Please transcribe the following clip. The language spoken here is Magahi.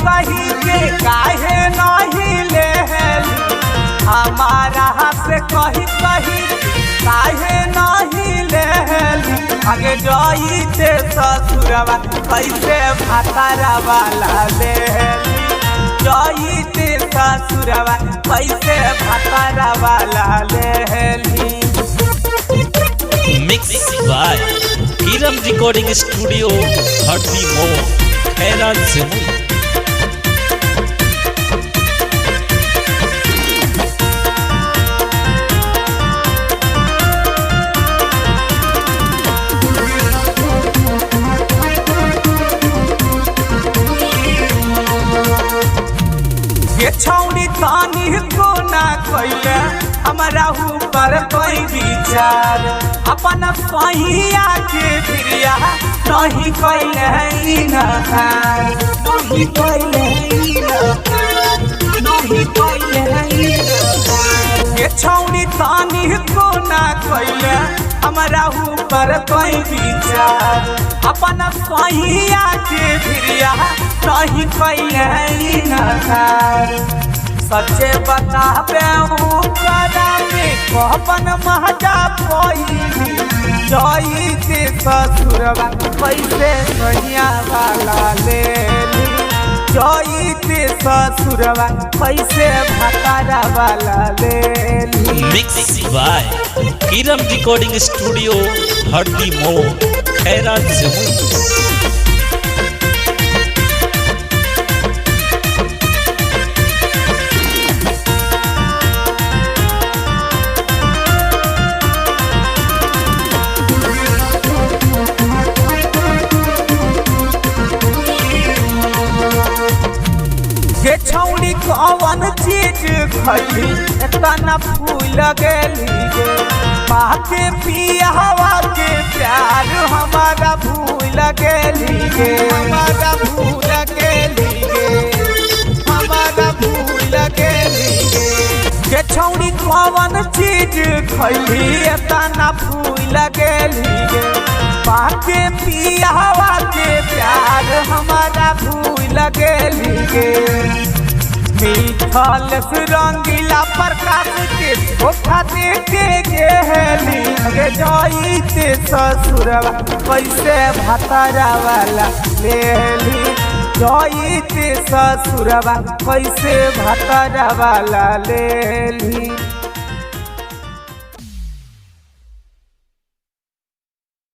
कही के काहे नहीं लेली, हमारा से कही कही काहे नहीं लेली। आगे जाइते ससुरवा कैसे भातारा वाला लेली, जाइते ससुरवा कैसे भातारा वाला लेली। Mix by Kiran recording studio, Hardi More, Khaira, Jamui. ये छौड़ी तानी को ना कैले हमारा ऊपर कोई विचार, अपन सहिया के प्रिया नहीं कैले इनकार, नहीं कैले इनकार, नहीं कैले इनकार। ये छौड़ी तानी को ना कैले हमारा ऊपर कोई विचार, अपन सहिया के प्रिया नहीं कैले इनकार। सच्चे बताबे में कहबन महजा पइली, जाइते ससुरवा कैसे सैया वाला लेली, जाइते ससुरवा कैसे भातारा वाला लेली। Mix by Kiran recording studio, Hardi More, Khaira, Jamui. गे छौड़ी कौन चीज खैली इतना फूल गेली गे, पाके पियावा के प्यार हमारा भूल गेली गे, हमारा भूल गेली गे, हमारा भूल गेली गे। गे छौड़ी कौन चीज खैली इतना फूल गेली गे, पाके पियावा के प्यार हमारा भूल गेली गे। मिठल रंगीला प्रकाश के धोखा दे के गेली, गे जाइते ससुरवा कैसे भातारा वाला लेली, जाइते ससुरवा कैसे भातारा वाला लेली।